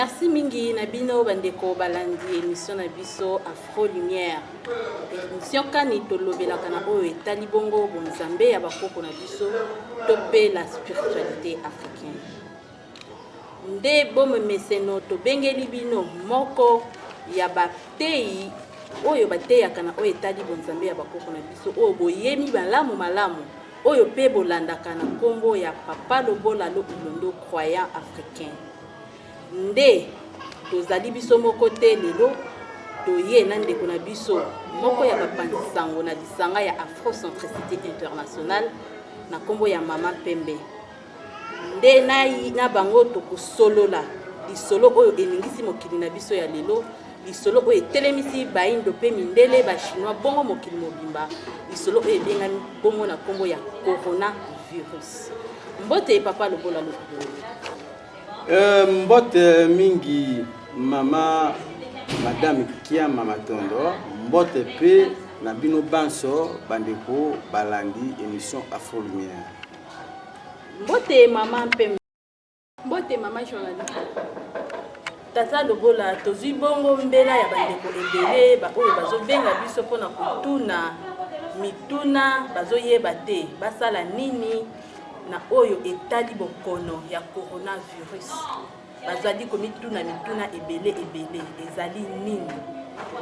Merci mingi na bino bandeko balandi emission na biso Afro Lumière. Emission kani tolobelaka na oyo etali bongo bonzambe ya bakoko na biso to mpe la spiritualité africaine. Nde bomemeseno tobengeli bino moko ya bateyi oyo bateyaka na oyo etali bonzambe ya bakoko na biso oyo boyemi malamu malamu oyo mpe bolandaka na nkombo ya Papa Lobola Lokulondo croyant africain. Nde tozali biso moko te lelo toye na ndeko na biso moko ya bapanzi sango na lisanga ya Afrocentricité Internationale na nkombo ya Mama Pembe. Nde na, na bango tokosolola lisolo oyo eningisi mokili na biso ya lelo, lisolo oyo etelemisi baindo mpe mindele ba chinois bongo mokili mobimba, lisolo oyo ebengami bongo na nkombo ya coronavirus. Mbote Papa Lobola Lokolo. Mbote mingi mama madame Kiama Matondo, mbote mpe na bino banso bandeko balandi émission Afro Lumière. Mbote mama Mpembe. Mbote mama journaliste. Tata Lobola, tozwi bongo mbela ya bandeko ebele baoyo bazobenga biso mpona kotuna mituna, bazoyeba te basala nini na oyo etali bokono ya coronavirus. Bazali komituna mituna ebele ebele, ezali nini?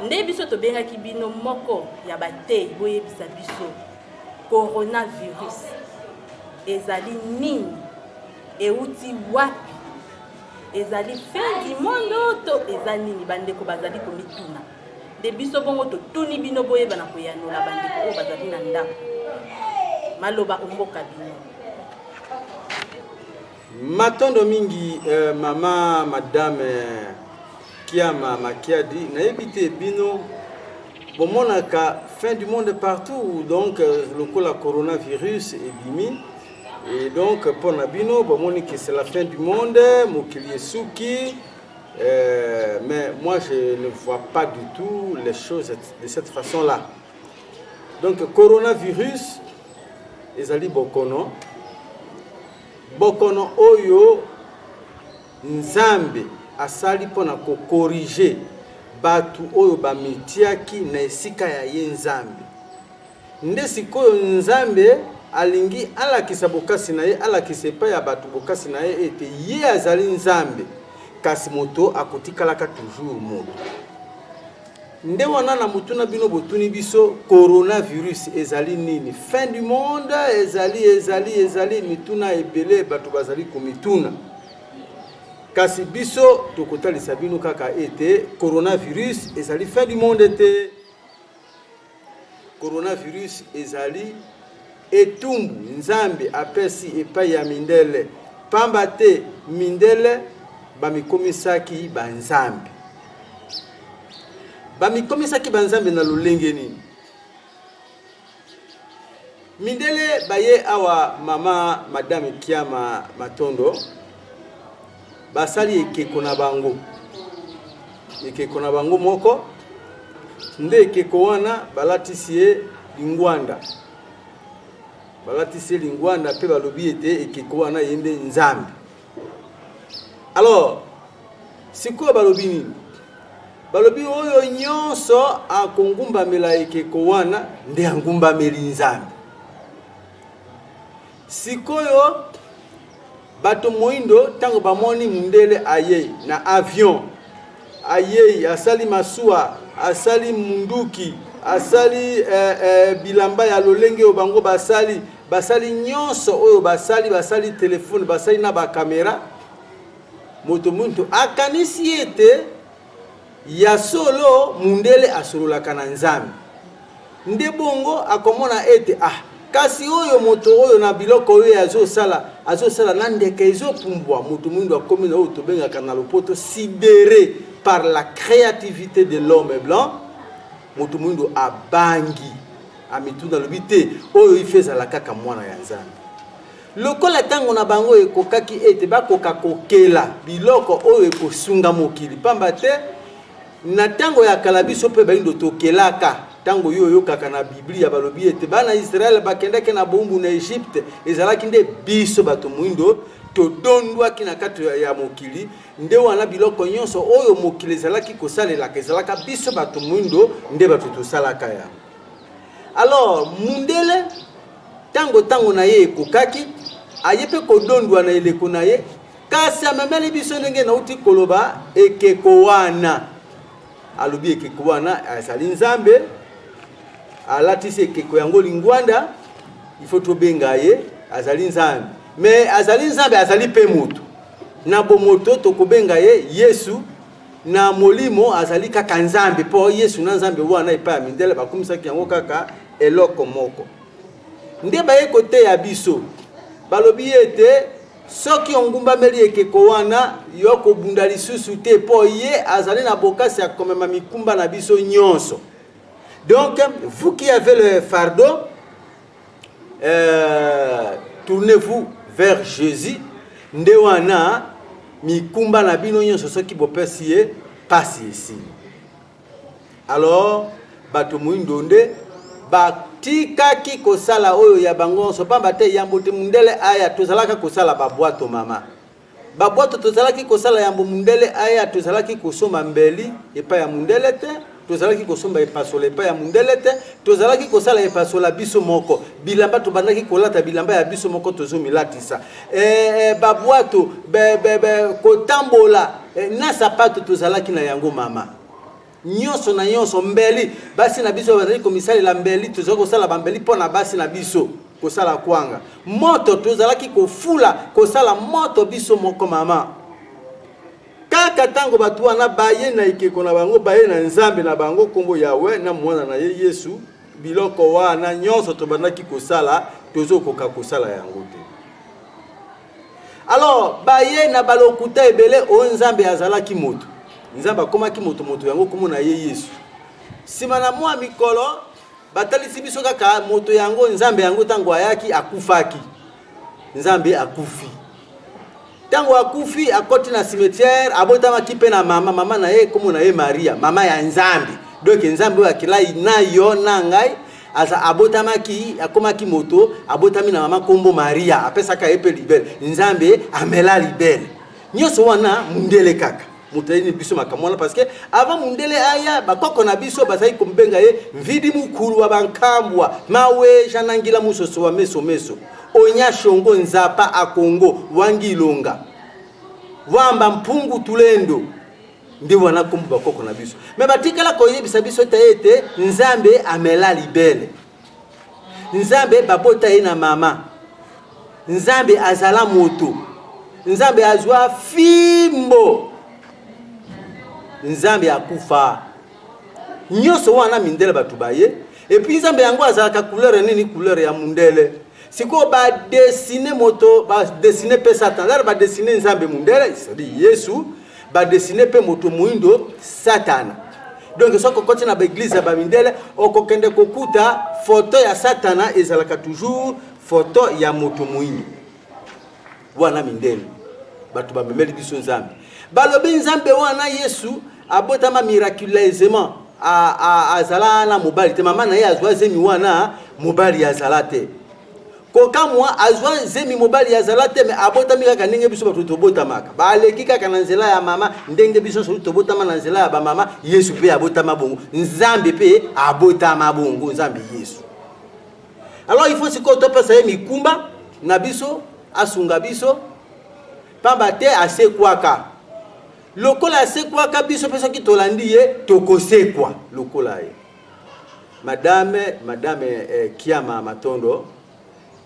Nde biso tobengaki bino moko ya bateyi boyebisa biso coronavirus ezali nini, euti wapi, ezali fin du monde to eza nini? Bandeko bazali komituna. Nde biso bongo totuni bino boyeba na koyanola bandeko oyo bazali na ndako. Maloba omboka bino. Matondo mingi mama madame Kiama Makiadi, nayebi te bino bomonaka fin du monde partout, donc lokola coronavirus ebimi et donc mpona bino bomoni que c'est la fin du monde, mokili esuki. Mais moi je ne vois pas du tout les choses de cette façon là. Donc coronavirus ezali bokono, bokono oyo Nzambe asali mpona kocorriger bato oyo bamitiaki na esika ya ye Nzambe. Nde sikoyo Nzambe alingi alakisa bokasi na ye, alakisa epai ya bato bokasi na ye ete ye azali Nzambe, kasi moto akotikalaka toujours moto. Nde wana na motuna bino botuni biso coronavirus ezali nini, fin du monde ezali ezali ezali mituna ebele bato bazali komituna, kasi biso tokotalisa bino kaka ete coronavirus ezali fin du monde te. Coronavirus ezali etumbu Nzambe apesi epai ya mindele, pamba te mindele bamikomisaki banzambe. Bamikomisaki banzambe na lolenge nini? Mindele baye awa mama madame Kiama Matondo basali ekeko na bango, ekeko na bango moko nde ekeko wana balatisi ye lingwanda, balatisi ye lingwanda mpe balobi ete ekeko wana ye nde Nzambe. Alors sikoyo balobi nini? Balobi oyo nyonso akongumbamela ekeko wana nde angumbameli Nzambe. Sikoyo bato moindo ntango bamoni mundele ayei na avion, ayei asali masuwa, asali munduki, asali bilamba ya lolenge oyo bango basali, basali nyonso oyo basali, basali telefone, basali na bakamera, moto muntu akanisi ete ya solo mundele asololaka na Nzambe. Nde bongo akomona ete ah, kasi oyo moto oyo na biloko oyo azosala, azosala na ndeke ezopumbwa. Moto mwindu akomi na oyo tobengaka na lopoto sidéré par la créativité de l'homme blanc. Moto mwindu abangi, amituna, alobi te oyo ife ezala kaka mwana ya Nzambe. Lokola ntango na bango ekokaki ete bakoka kokela biloko oyo ekosunga mokili, pamba te na ntango ya kala biso mpe baindo tokelaka. Ntango yo oyokaka na Biblia balobi ete bana Israele bakendaki na bowumbu na Egypte, ezalaki nde biso bato moindo todondwaki na kati ya mokili. Nde wana biloko nyonso oyo mokili ezalaki kosalelaka ezalaka biso bato moindo nde bato tosalaka yango. Alors mundele ntango ntango na ye ekokaki, aye mpe kodondwa na eleko na ye, kasi amemeli biso ndenge nauti koloba ekeko wana. Alobi ekeko wana azali Nzambe, alatisi ekeko yango lingwanda, il faut tobenga ye azali Nzambe. Mais azali Nzambe, azali mpe moto. Na bomoto tokobenga ye Yesu, na molimo azali kaka Nzambe, mpo Yesu na Nzambe wana epai ya mindele bakumisaki yango kaka eloko moko. Nde baye koteya biso, balobi ete Soki ongumbameli ekeko wana, yo okobunda lisusu te, mpo ye azali na bokasi ya komema mikumba na biso nyonso. Donc, vous qui avez le fardeau, tournez-vous vers Jésus. Nde wana mikumba na bino nyonso soki bopesi ye, pasi esili. Alors bato moindo nde batikaki kosala oyo ya bango nyonso, pamba te yambo te mundele aya tozalaka kosala babwato mama. Babwato tozalaki kosala yambo mundele aya, tozalaki kosomba mbeli epai ya mundele te, tozalaki kosomba epasola epai ya mundele te, tozalaki kosala epasola biso moko. Bilamba tobandaki kolata bilamba ya biso moko tozomilatisa. Babwato be, be, be, kotambola na sapato tozalaki na yango mama. Nyonso na nyonso mbeli, basi na biso bazali komisalela mbeli, tozali kosala bambeli mpo na basi na biso, kosala kwanga. Moto tozalaki kofula, kosala moto biso moko mama. Kaka ntango bato wana baye na ekeko na bango, baye na Nzambe na bango nkombo Yawe na mwana na ye Yesu, biloko wana nyonso tobandaki kosala tozokoka kosala yango te. Alors baye na balokuta ebele oyo Nzambe azalaki moto, Nzambe akomaki moto, moto yango kombo na ye Yesu. Nsima na mwa mikolo batalisi biso kaka moto yango, Nzambe yango ntango ayaki akufaki, Nzambe akufi. Ntango akufi akoti na cimetière, abotamaki mpe na mama, mama na ye kombo na ye Maria, mama ya Nzambe. Donc Nzambe oyo akelai na yo na ngai aza abotamaki, akomaki moto, abotami na mama kombo Maria, apesaka ye mpe libele. Nzambe amela libele. Nyonso wana mundele kaka moto ayini biso makambo wana, parce que avant mundele aya, bakoko na biso bazali kobenga ye mvidi mukulu wa bankambwa maweja nangila musoso wa meso meso onya shongo nzapa akongo wangilonga wamba mpungu tulendo. Nde wana kombo bakoko na biso, me batikala koyebisa biso te ete Nzambe amela libele, Nzambe babota ye na mama, Nzambe azala moto, Nzambe azwa fimbo, Nzambe akufa. Nyonso wana mindele bato baye. Et puis Nzambe yango azalaka couleur nini? Couleur ya mundele. Sikoyo badesine moto, badesine mpe Satan. Lere badesine Nzambe mundele, c'est-à-dire Yesu, badesine mpe moto moindo Satana. Donc soki okoti na baeglise ya bamindele, okokende kokuta foto ya Satana ezalaka toujours foto ya moto moindo. Wana mindele bato bamemeli biso Nzambe, balobi Nzambe wana Yesu abotama miraculeusement, azala na mobali te, mama na ye azwa zemi wana mobali azala te. Kokamwa, azwa zemi mobali azala te, me abotami kaka ndenge biso bato tobotamaka. Baleki kaka na nzela ya mama, ndenge biso nyonso tobotama na nzela ya bamama. Yesu mpe abotama bongo, Nzambe mpe abotama bongo, Nzambe Yesu. Alors il faut sikoyo topesa ye mikumba na biso, asunga biso, pamba te asekwaka. Lokola asekwaka, biso mpe soki tolandi ye tokosekwa lokola ye. Madame Kiama Matondo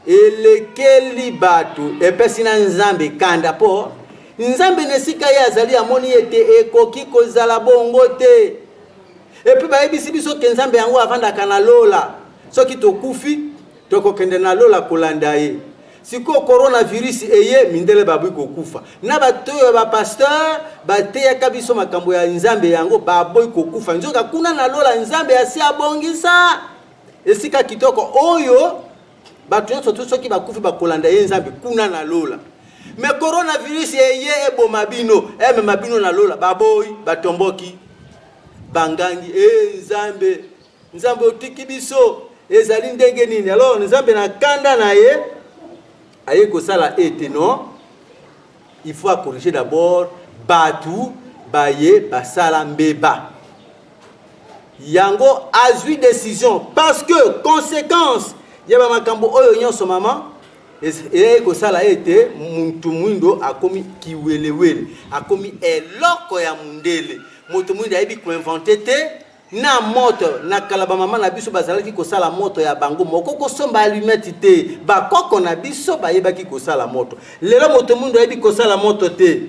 elekeli bato, epesi na Nzambe kanda, po Nzambe na esika ye azali amoni ete ekoki kozala bongo te. Et puis bayebisi biso ke Nzambe yango avandaka na lola, soki tokufi tokokende na lola kolanda ye. Sikoyo coronavirus eye, mindele babwi kokufa. Na bato oyo ba pasteur bateyaka biso makambo ya Nzambe yango baboyi kokufa. Nzoka kuna na lola Nzambe asi abongisa esika kitoko oyo bato nyonso tu soki bakufi bakolanda ye Nzambe kuna na lola. Mais coronavirus eye eboma bino, emema bino na lola, baboyi, batomboki, bangangi, Nzambe. Nzambe otiki biso, ezali ndenge nini? Alors Nzambe na kanda na ye aye kosala ete non, il faut acorriger d'abord bato baye basala mbeba. Yango azwi décision parce que conséquence ya bamakambo oyo nyonso mama eyei kosala ete mutu mwindo akomi kiwelewele, akomi eloko ya mundele. Moto mwindo ayebi koinvente te na moto. Na kala bamama na biso bazalaki kosala moto ya bango moko, kosomba allumette te. Bakoko na biso bayebaki kosala moto. Lelo moto mwindo ayebi kosala moto te.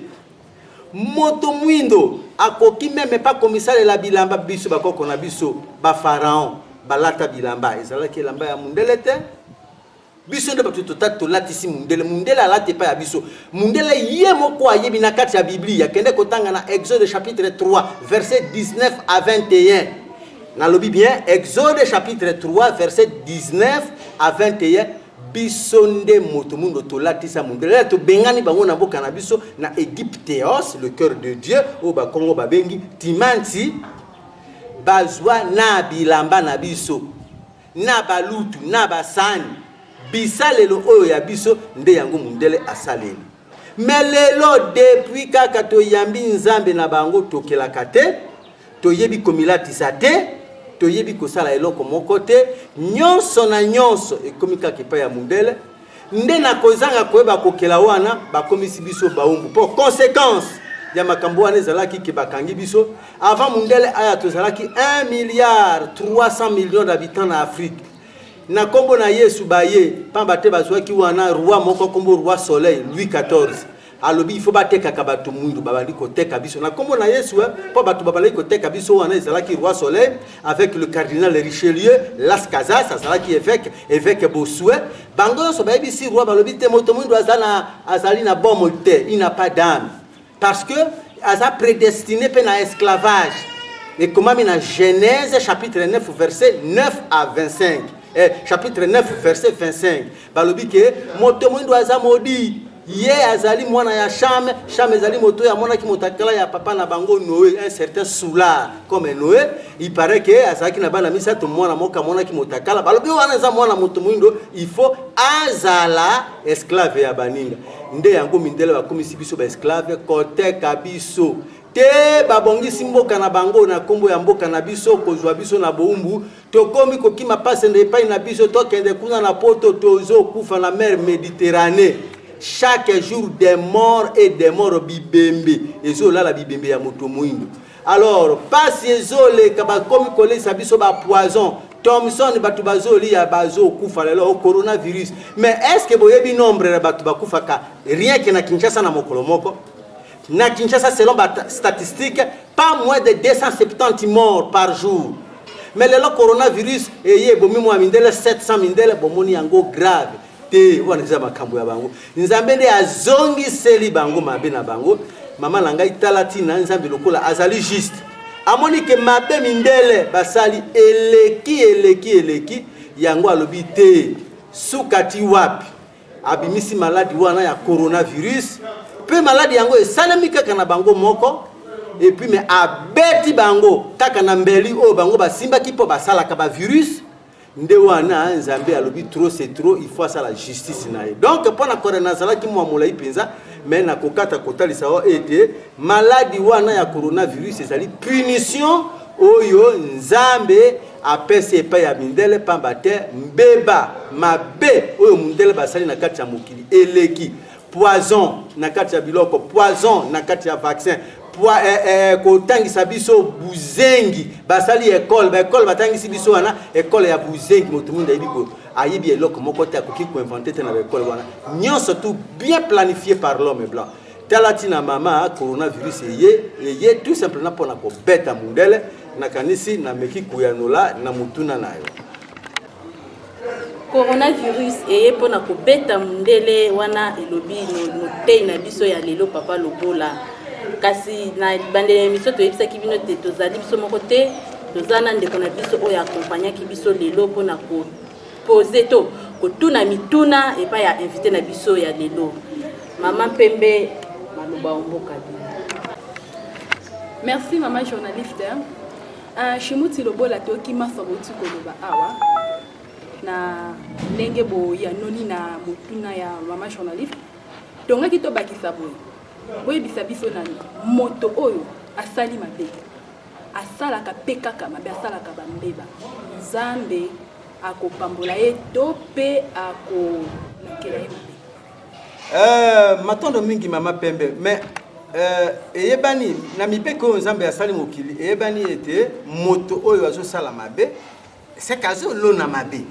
Moto mwindo akoki meme pa komisalela bilamba. Biso bakoko na biso ba pharaon balata bilamba, ezalaki elamba ya mundele te. Biso nde bato tota tolatisi mundele. Mundele alati epai ya biso. Mundele ye moko ayebi na kati ya Biblia. Akende kotanga na Exode chapitre 3 verset 19 à 21. Nalobi bien, Exode chapitre 3 verset 19 à 21. Biso nde moto mundo tolatisa mundele, tobengani bango na mboka na biso na Egypteos, le cœur de Dieu, oyo bakongo babengi Timanti. Bazwa na bilamba na biso, na balutu, na basani, bisalelo oyo ya biso nde yango mundele asaleli. Me lelo, depuis kaka toyambi Nzambe na bango, tokelaka te, toyebi komilatisa te, toyebi kosala eloko moko te. Nyonso na nyonso ekomi kaka epai ya mundele. Nde na kozanga koyeba kokela wana, bakomisi biso baumbu. Mpo conséquence ya makambo wana ezalaki ke bakangi biso. Avant mundele aya, tozalaki 1 milliard 300 millions d'habitants na Afrique. Na nkombo na Yesu baye, pamba te bazwaki wana roi moko nkombo roi Soleil, Louis 14. Alobi il faut batekaka bato mwindu. Babandi koteka biso na nkombo na Yesu, mpo bato babandaki koteka biso wana ezalaki roi Soleil avec le cardinal Richelieu, Las Casas azalaki évêque, évêque Bossuet. Bango nyonso bayebisi roi, balobi te, moto mwindu azali na bomoi te, il n'a pas d'âme, parce que aza prédestiné mpe na esclavage. Ekomami na Genèse chapitre 9 verset 9 à 25, chapitre 9 verset 25. Balobi ke moto mwindu aza maudit, ye azali mwana ya Cham. Cham ezali moto oyo amonaki moto akala ya papa na bango Noé, un certain soulard comme Noé. Il paraît ke azalaki na bana misato, mwana moko amonaki moto akala. Balobi wana eza mwana moto mwindo, il faut azala esclave ya baninga. Nde yango mindele bakomisi biso baesclave, koteka biso te. Babongisi mboka na bango na nkombo ya mboka na biso, kozwa biso na bowumbu. Tokomi kokima pasi nde epai na biso, tokende kuna na Poto. Tozokufa na mer Méditerranée chaque jour, des morts et des morts. Bibembe ezolala, bibembe ya moto moyindo. Alors pasi ezoleka, bakomi kolesa biso bapoison Thomson, bato bazolia, bazokufa. Lelo coronavirus, mais est ce que boyebi nombre ya bato bakufaka rien que na Kinshasa na mokolo moko? Na Kinshasa, selon bastatistique, pas moins de 270 morts par jour. Mais lelo coronavirus eye, ebomi mwa mindele 700. Mindele bomoni yango grave te. Wana eza makambo ya bango. Nzambe nde azongiseli bango mabe na bango. Mama na ngai, tala ntina Nzambe lokola azali juste, amoni ke mabe mindele basali eleki, eleki, eleki. Yango alobi te, suka ti wapi? Abimisi maladi wana ya coronavirus. Mpe maladi yango esalemi kaka na bango moko, et puis me abeti bango kaka na mbeli oyo bango basimbaki mpo basalaka bavirus. Nde wana Nzambe alobi trop c'est trop, il faut asala justice na ye. Donc mpo na kore nazalaki mwa molai mpenza, me nakokata kotalisa o ete maladi wana ya coronavirus ezali punition oyo Nzambe apesi epai ya mindele, pamba te mbeba mabe oyo mindele basali na kati ya mokili eleki. Poison na kati ya biloko, poison na kati ya vaccin, kotangisa biso buzengi. Basali ekole, baekole batangisi biso wana ekole ya buzengi. Moto mwindu ayebi ayebi eloko moko te, akoki koinvente te na baekole wana nyonso, tout bien planifié par l'homme blanc. Tala ntina mama, coronavirus eye tout simplement mpona kobeta mundele. Nakanisi nameki koyanola na motuna na yo. Coronavirus eye mpona kobeta mundele, wana elobi motei na biso ya lelo, papa Lobola. Kasi na libandeli ya émission toyebisaki bino te, tozali biso moko te, toza na ndeko na biso oyo akompagnaki biso lelo mpona kopose to kotuna mituna epai ya invité na biso ya lelo. Mama Mpembe, maloba ya mboka bino. Merci, mama journaliste. Ah, Shimuti Lobola, toyoki manso bouti koloba awa na ndenge boyanoli na motuna ya mama journaliste. Tongaki tobakisa boye, boyebisa biso nani moto oyo asali mabe, asalaka mpe kaka mabe, asalaka bambeba, Nzambe akopambola ye to mpe akolakela ye mabe? Matondo mingi, mama Pembe. Mais eyebani na mibeko oyo Nzambe asali mokili, eyebani ete moto oyo azosala mabe, seke azolona mabe,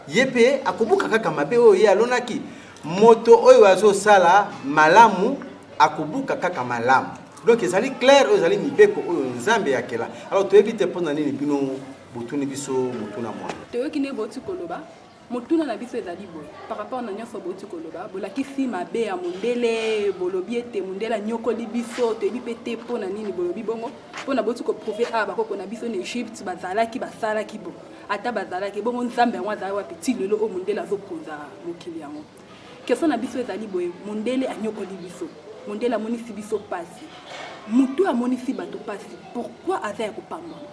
ye mpe akobuka kaka mabe oyo ye alonaki. Moto oyo azosala malamu akobuka kaka malamu. Donc ezali clair, oyo ezali mibeko oyo Nzambe akela. Alors toyebi te mpona nini bino botuni biso motuna mwana. Toyoki nde bouti koloba. Motuna na biso ezali boye: par rapport na nyonso bouti koloba, bolakisi mabe ya mondele, bolobi ete mondele anyokoli biso. Toyebi mpe te mpo na nini bolobi bongo, mpona bouti koprouver awa bakoko na biso na Egypte bazalaki, basalaki bo, ata bazalaki bongo, Nzambe yango azali wapi ti lelo oyo mondele azokonza mokili yango? Question na biso ezali boye: mondele anyokoli biso, mondele amonisi biso pasi, motu amonisi bato pasi, pourquoi aza ya kopambwama?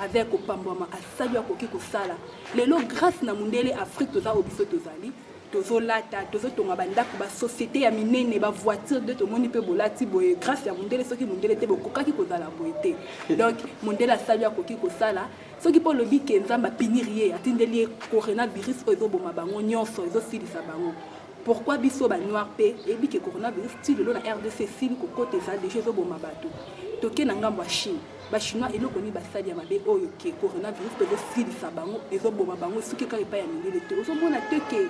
Aza ya kopambwama. Asali oyo akoki kosala. Lelo, grâce na mondele, Afrique toza oyo biso tozali, tozolata, tozotonga bandako, basociété ya minene, bavoiture nde tomoni mpe bolati boye grâce ya mondele. Soki mondele te, bokokaki kozala boye te. Donc mondele asali oyo akoki kosala. Soki mpo olobi ke Nzambe apunir ye, atindeli ye coronavirus oyo ezoboma bango nyonso, ezosilisa bango, pourquoi biso banoir mpe eyebi ke coronavirus ti lelo na RDC esili kokota, eza déjà ezoboma bato? Toke na ngambo ya Chine, Bachinois, eloko nini basali ya mabe oyo ke coronavirus mpe ezosilisa bango, ezoboma bango, soki kaka epai ya mindele te? Ozomona te ke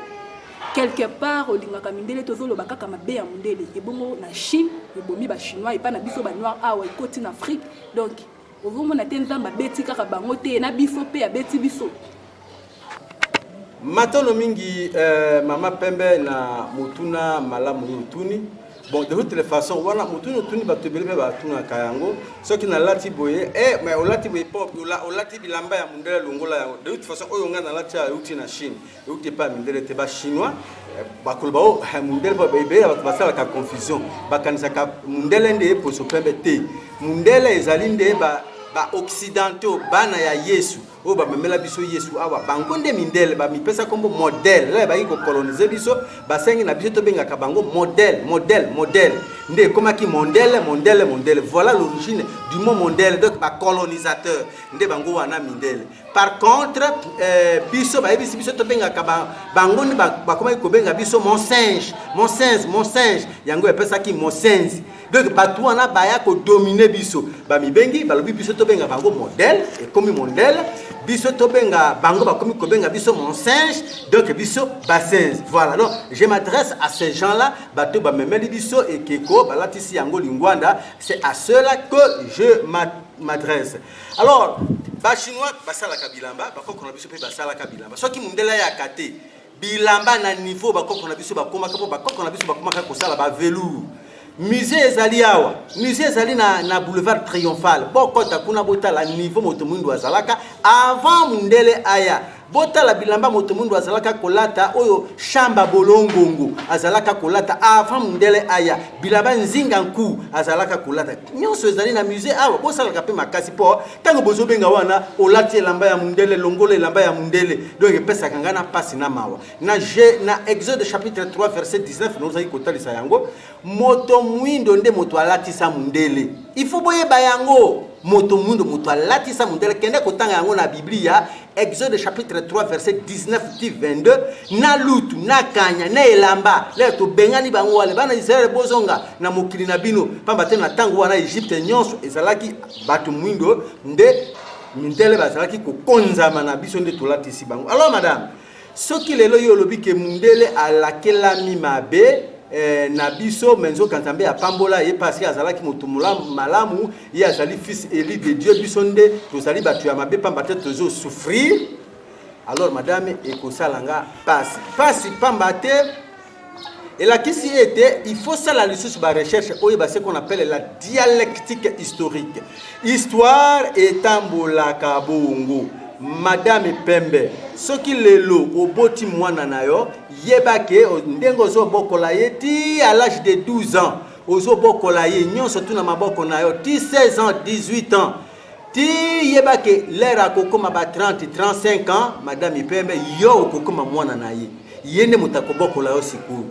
quelque part olingaka mindele, tozoloba kaka mabe ya mondele, ebongo na Chine ebomi Bachinois, epai na biso banoir awa ekoti na Afrique? Donc ozomona te Nzambe abeti kaka bango te, na biso mpe abeti biso? Matono mingi, mama Pembe, na motuna malamu oyo otuni. Bon, de toutes les façons, wana motuna otuni, bato ebele mpe batunaka yango. Soki nalati boye, mais olati boye po olati bilamba ya mondele, longola yango. De toute façon, oyo ngai nalati awa euti na Chine, euti epai ya mindele te. Bachinois bakoloba o mundele, mpo ebele ya bato basalaka confusion, bakanisaka mundele nde poso pembe te. Mundele ezali nde baoccidentaux, bana ya Yesu oyo bamemela biso Yesu awa. Bango nde mindele, bamipesa nkombo modèle. La baki kocoloniser biso, basengi na biso tobengaka bango modèle, modèle, modèle, nde ekomaki mondele, mondele, mondele. Voilà l'origine du mot mondele. Donc bacolonisateur nde bango wana mindele. Par contre, biso bayebisi biso tobengaka bango nde bakomaki kobenga biso mon singe, mon singe, mon singe. Yango epesaki mosenzi. Donc bato wana baya kodominer biso, bamibengi, balobi biso tobenga bango modèle, ekomi mondele. Biso tobenga bango, bakomi kobenga biso mon singe, donc biso basinge. Voilà. Donc je m'adresse à ces gens là, bato bamemeli biso ekeko, balatisi yango lingwanda. C'est à ceux-là que je m'adresse. Alors Bachinois basalaka bilamba, bakoko na biso mpe basalaka bilamba. Soki mondele ayaka te, bilamba na niveau bakoko na biso bakomaka, mpo bakoko na biso bakomaka kosala bavelours. Musée ezali awa, musée ezali na boulevard Triomphal. Bokɔta kuna, botala niveau moto mwindu azalaka avant mundele aya. Botala bilamba moto mwindu azalaka kolata, oyo Shamba Bolongongo azalaka kolata avant mundele aya, bilamba Nzinga Nku azalaka kolata, nyonso ezali na musée awa. Bosalaka mpe makasi, mpo ntango bozobenga wana olati elamba ya mundele, longola elamba ya mundele. Donc epesaka ngai na mpasi na mawa. Na Exode chapitre 3 verset 19, nozali kotalisa yango, moto mwindo nde moto alatisa mundele. Il faut boyeba yango, moto mwindo moto alatisa mundele. Kende kotanga yango na Biblia, Exode chapitre 3 verset 19 ti 22. Na lutu, na kanya, na elamba lelo tobengani bango wale, bana Israele, bozonga na mokili na bino, pamba te na ntango wana Egypte nyonso ezalaki bato mwindo nde mindele bazalaki kokonzama na biso nde tolatisi bango. Alors madame, soki lelo yo olobi ke mundele alakelami mabe na biso, me nzoka Nzambe apambola ye parce azalaki moto malamu, ye azali fils élu de Dieu, biso nde tozali bato ya mabe pamba te tozosouffrir, alors madame, ekosala nga pasi, pasi, pamba te elakisi ete il faut sala lisusu barecherche oyo ba ce qu'on appelle la dialectique historique. Histoire etambolaka bongo, madame Pembe. Soki lelo oboti mwana na yo, yeba ke ndenge ozobokola ye ti à l'âge de 12 ans, ozobokola ye nyonso tuna maboko na yo ti 16 ans, 18 ans. Ti yeba ke l'heure akokoma ba 30 35 ans, madame Ipembe, yo okokoma mwana na ye. Ye nde moto akobokola yo sikoyo.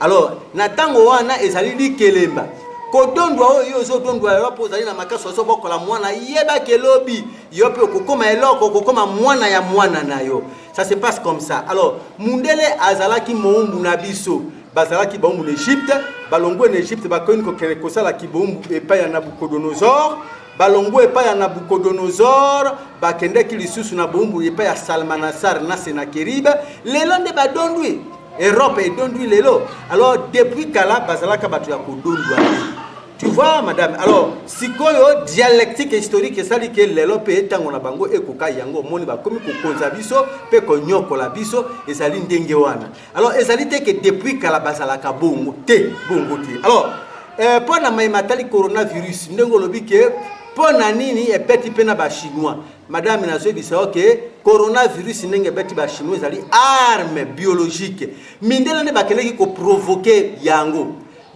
Alors, na ntango wana ezali likelemba. Kodondwa oyo yo ozodondwa yo mpo ozali na makasi ozobokola mwana, yeba ke lobi yo mpe okokoma eloko, okokoma mwana ya mwana na yo. Ça se passe comme ça. Alors, mundele azalaki moumbu na biso. Bazalaki baumbu na Egypte, balongwe na Egypte bakoki kokende kosala kiboumbu epai ya Nabucodonosor. Balongwe epai ya Nabucodonosor, bakendeki lisusu na boumbu epai ya Salmanasar na Senakeribe. Lelo nde badondwi. Europe edondwi lelo. Alors depuis kala bazalaka bato ya kodondwa te. Tu vois madame, alors sikoyo dialectique historique esali ke lelo mpe ntango na bango ekoka yango omoni bakomi kokonza biso mpe konyokola biso ezali ndenge wana. Alors ezali te ke depuis kala bazalaka bongo te, bongo te. Alors eh, mpo na mai matali coronavirus ndenge olobi ke mpo na nini ebeti mpe na bachinois madame nazoyebisa yo ke coronavirus ndenge ebeti bachinois ezali arme biologique mindele nde bakendeki koprovoke yango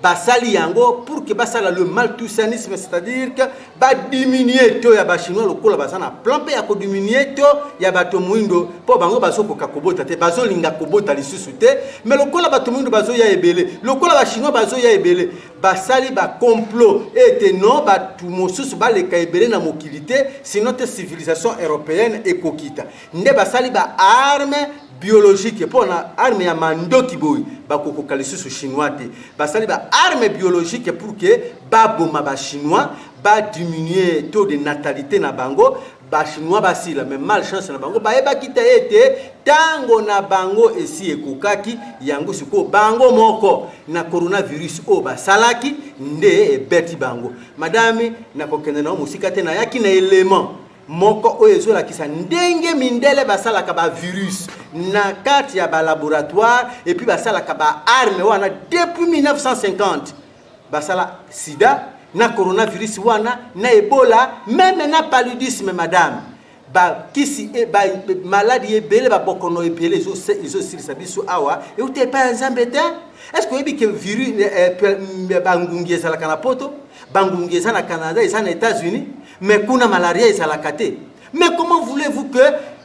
basali yango pour que basala le malthusianisme c'est-à-dire que badiminuer to ya bachinois lokola baza na plan mpe ya kodiminuer to ya bato moindo mpo bango bazokoka kobota te bazolinga kobota lisusu te mais lokola bato moindo bazoya ebele lokola bachinois bazoya ebele basali bacomplot ete non bato mosusu baleka ebele na mokili te sinon te civilisation européenne ekokita nde basali ba arme biologique mpo na arme ya mandoki boye bakokoka lisusu chinois te basali ba arme biologique pour que baboma ba chinois badiminue taux de natalité na bango bachinois basila mais malchance na bango bayebaki te ete ntango na bango esi ekokaki yango sikoyo bango moko na coronavirus oyo basalaki nde ebeti bango madame nakokende na yo mosika te nayaki na element moko oyo ezolakisa ndenge mindele basalaka ba virus na kati ya ba laboratoire et puis basalaka ba arme wana depuis 1950 basala sida na coronavirus wana na ebola meme na paludisme madame bakisi e, ba, maladi ebele babokono ebele ezosilisa biso awa euta epai ya nzambe te est ce que oyebi ke virus eh, eh, bangungi ezalaka na poto bangungi eza na canada eza na états-unis mais kuna malaria ezalaka te mais comment voulez-vous que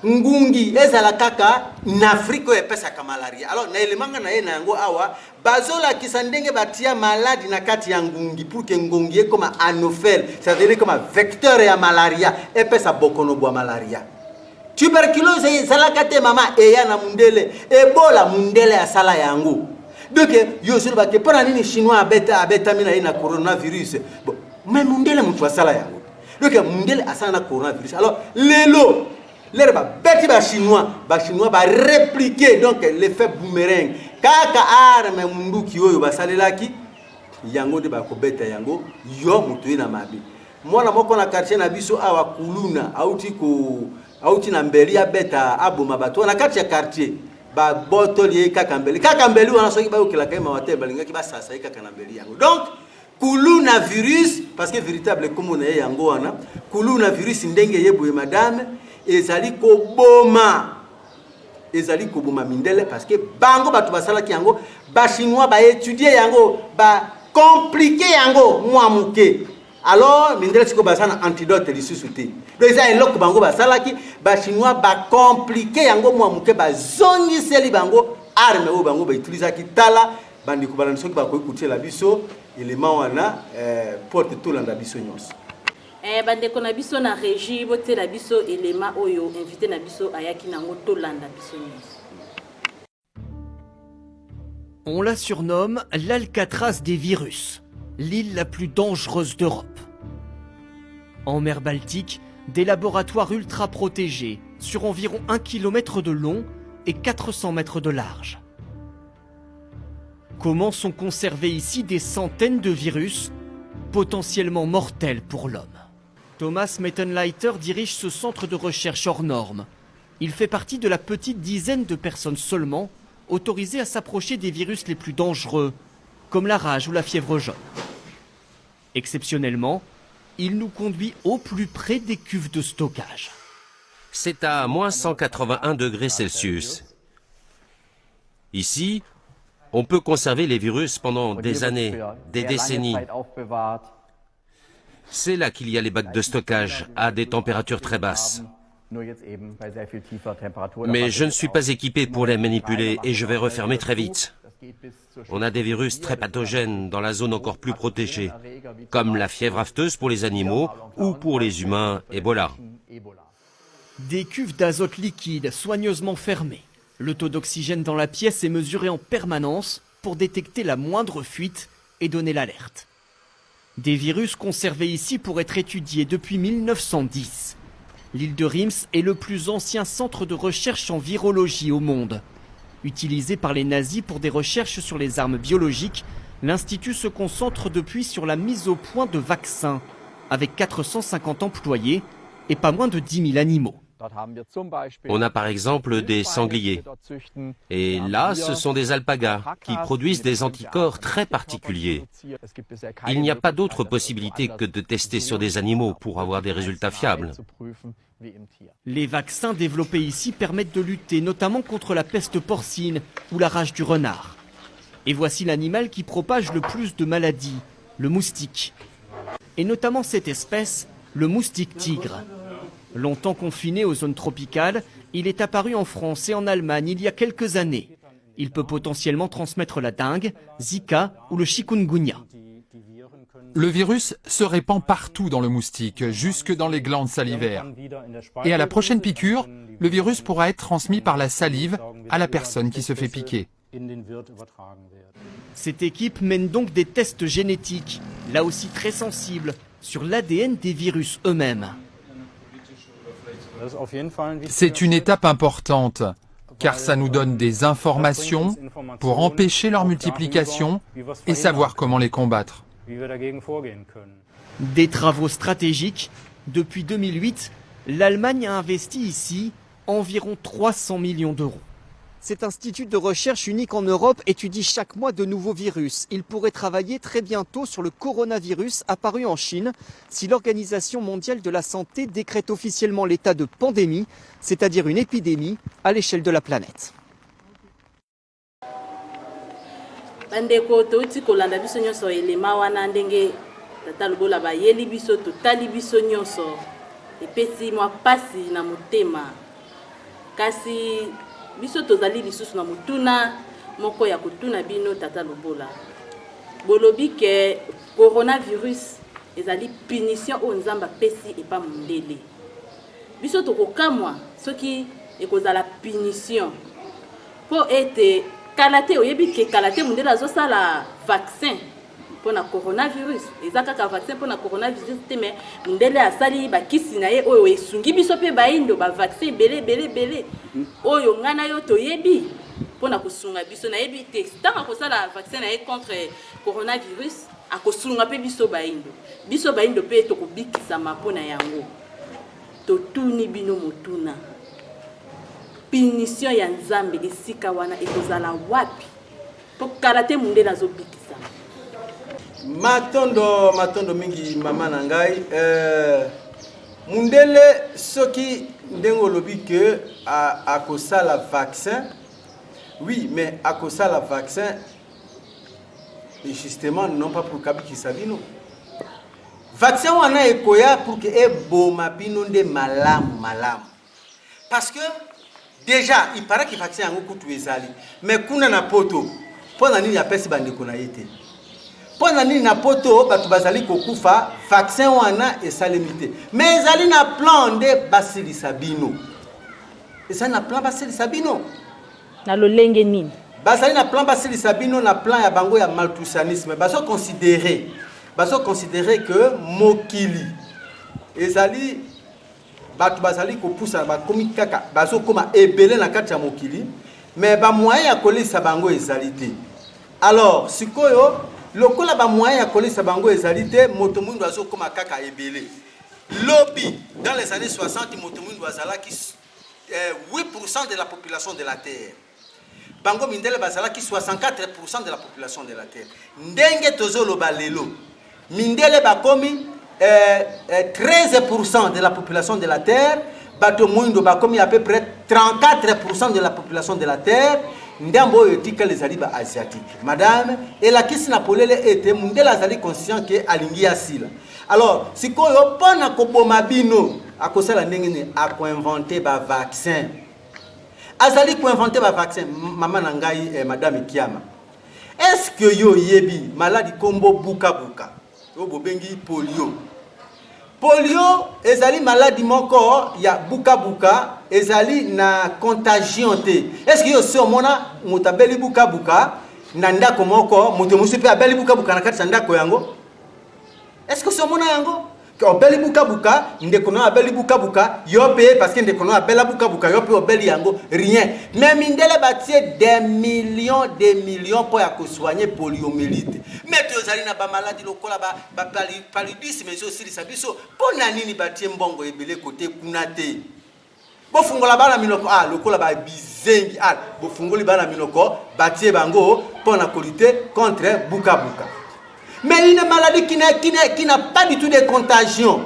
ngungi ezala kaka na afrique oyo epesaka malaria alors na elemanga na ye na yango awa bazolakisa ndenge batia maladi na kati ya ngungi pour que ngungi ekoma anophèle c'est-à-dire ekoma vecteur ya malaria epesa bokono bwa malaria tuberculose ezalaka te mama eya na mundele ebola mundele asala yango donc yo ozoloba te mpo na nini chinois abeta abetami na ye na coronavirus bon mais mundele moto asala yango donc mundele asala na coronavirus alors lelo lere babeti bachinois bachinois bareplike donc l'effet boomerang kaka arme munduki oyo basalelaki yango nde bakobeta yango yo moto ye na mabe mwana moko na quartier na biso awa kuluna auti ko auti na mbeli abeta aboma bato na kati ya quartier babotoli ye kaka mbeli kaka mbeli wana soki bayokelaka ye mawa te balingaki basasa ye kaka na mbeli yango donc kuluna virus parce que véritable kombo na ye yango wana kuluna virus ndenge ye boye madame ezali koboma ezali koboma mindele parce que bango bato basalaki yango bachinois baétudie yango bacomplike yango mwa moke alors mindele sikoyo baza na antidote lisusu te donc eza eloko bango basalaki bachinois bacomplike yango mwa moke bazongiseli bango arme oyo bango bautilisaki tala bandeko balandi soki bakoki kotiela biso elema wana eh, mpo te tolanda biso nyonso Eh, bandeko na biso na régie botiela biso elema oyo invité na biso ayaki nango tolanda biso nyonso. On la surnomme l'Alcatraz des virus, l'île la plus dangereuse d'Europe. En mer Baltique, des laboratoires ultra protégés sur environ 1 km de long et 400 mètres de large. Comment sont conservés ici des centaines de virus potentiellement mortels pour l'homme Thomas Mettenleiter dirige ce centre de recherche hors norme. Il fait partie de la petite dizaine de personnes seulement autorisées à s'approcher des virus les plus dangereux, comme la rage ou la fièvre jaune. Exceptionnellement, il nous conduit au plus près des cuves de stockage. C'est à moins 181 degrés Celsius. Ici, on peut conserver les virus pendant des années, des décennies. C'est là qu'il y a les bacs de stockage, à des températures très basses. Mais je ne suis pas équipé pour les manipuler et je vais refermer très vite. On a des virus très pathogènes dans la zone encore plus protégée, comme la fièvre aphteuse pour les animaux ou pour les humains, Ebola. Des cuves d'azote liquide soigneusement fermées. Le taux d'oxygène dans la pièce est mesuré en permanence pour détecter la moindre fuite et donner l'alerte. Des virus conservés ici pour être étudiés depuis 1910. L'île de Riems est le plus ancien centre de recherche en virologie au monde. Utilisé par les nazis pour des recherches sur les armes biologiques, l'institut se concentre depuis sur la mise au point de vaccins, avec 450 employés et pas moins de 10 000 animaux. On a par exemple des sangliers. Et là, ce sont des alpagas qui produisent des anticorps très particuliers. Il n'y a pas d'autre possibilité que de tester sur des animaux pour avoir des résultats fiables. Les vaccins développés ici permettent de lutter notamment contre la peste porcine ou la rage du renard. Et voici l'animal qui propage le plus de maladies, le moustique. Et notamment cette espèce, le moustique tigre. Longtemps confiné aux zones tropicales, il est apparu en France et en Allemagne il y a quelques années. Il peut potentiellement transmettre la dengue, Zika ou le chikungunya. Le virus se répand partout dans le moustique, jusque dans les glandes salivaires. Et à la prochaine piqûre, le virus pourra être transmis par la salive à la personne qui se fait piquer. Cette équipe mène donc des tests génétiques, là aussi très sensibles, sur l'ADN des virus eux-mêmes. C'est une étape importante, car ça nous donne des informations pour empêcher leur multiplication et savoir comment les combattre. Des travaux stratégiques. Depuis 2008, l'Allemagne a investi ici environ 300 millions d'euros. Cet institut de recherche unique en Europe étudie chaque mois de nouveaux virus. Il pourrait travailler très bientôt sur le coronavirus apparu en Chine si l'Organisation mondiale de la santé décrète officiellement l'état de pandémie, c'est-à-dire une épidémie à l'échelle de la planète. Bandeko, touti kolanda biso nyonso elema wana ndenge tata Lobola bayeli biso, totali biso nyonso, epesi mwa pasi na motema. Kasi biso tozali lisusu na motuna moko ya kotuna bino, tata Lobola. Bolobi ke coronavirus ezali punition oyo Nzambe apesi epa mondele. Biso tokokamwa soki ekozala punition, mpo ete kala te, oyebi ke kala te mondele azosala vaccin mpona coronavirus. Eza kaka vaccin mpona coronavirus te, mais mondele asali bakisi na ye oyo esungi biso mpe bayindo, bavaccin ebele ebele ebele oyo ngai na yo toyebi mpona kosunga biso. Nayebi te ntango akosala vaccin na ye contre coronavirus, akosunga mpe biso bayindo. Biso bayindo mpe tokobikisama mpona yango. Totuni bino motuna: punition ya Nzambe esika wana ekozala wapi? Mpo kala te mondele azobikisama. Matondo, matondo mingi, mama na ngai. Mundele, soki ndenge olobi ke akosala vaccin, oui, mais akosala vaccin et justement non pas pour kabikisa bino. Vaccin wana ekoya pour ke eboma bino nde malamu malamu, parce que déjà il paraît que vaccin yango kutu ezali, mais kuna na Poto. Mpo na nini apesi bandeko na ye te? Mpo na nini na Poto bato bazali kokufa, vaccin wana esalemi te? Mais ezali na plan nde basilisa bino, ezali na plan basilisa bino. Na lolenge nini? Bazali na plan basilisa bino na plan ya bango ya malthusianisme. Bazoconsidérer que mokili ezali, bato bazali kopusana, bakomi kaka, bazokóma ebele na kati ya mokili, mais bamoyen ya kolisa bango ezali te. Alors sikoyo, lokola bamoyen ya kolisa bango ezali te, moto mwindu azokóma kaka ebele. Lobi, dans les années 60, moto mwindu azalaki 8% de la population de la terre. Bango mindele bazalaki 64% de la population de la terre. Ndenge tozoloba lelo, mindele bakomi 13% de la population de la terre, bato mwindo bakomi à peu près 34% de la population de la terre. Ndambo oyo etikali ezali ba asiatique. Madame, elakisi na polele ete mundele azali conscient que alingi asila. Alors, sikoyo mpo na koboma bino, akosala ndenge nini? Ako inventer ba vaccin. Azali ko inventer ba vaccin. Mama na ngai, madame Kiama, est-ce que yo oyebi maladi kombo bukabuka oyo bobengi polio? Polio ezali maladi moko ya bukabuka, ezali na contagion te. Est-ce que yo osi omona moto abeli bukabuka na ndako moko, moto mosusu mpe abeli bukabuka na kati ya ndako yango? Est-ce que osi omona yango? Obeli bukabuka, ndeko na yo abeli bukabuka, yo mpe parce que ndeko na yo abela bukabuka, yo mpe obeli yango? Rien. Mais mindele batie des millions, des millions mpo ya kosoigner poliomyélite. Mais tozali na bamaladi lokola bapaludisme ezosilisa biso. Mpo na nini batie mbongo ebele kote kuna te? Bofungola bana minoko, ah, lokola babizengi. Ah, bofungoli bana minoko, batie bango mpo na kolutter contre bukabuka. Mais une maladie qui n'a pas du tout de contagion,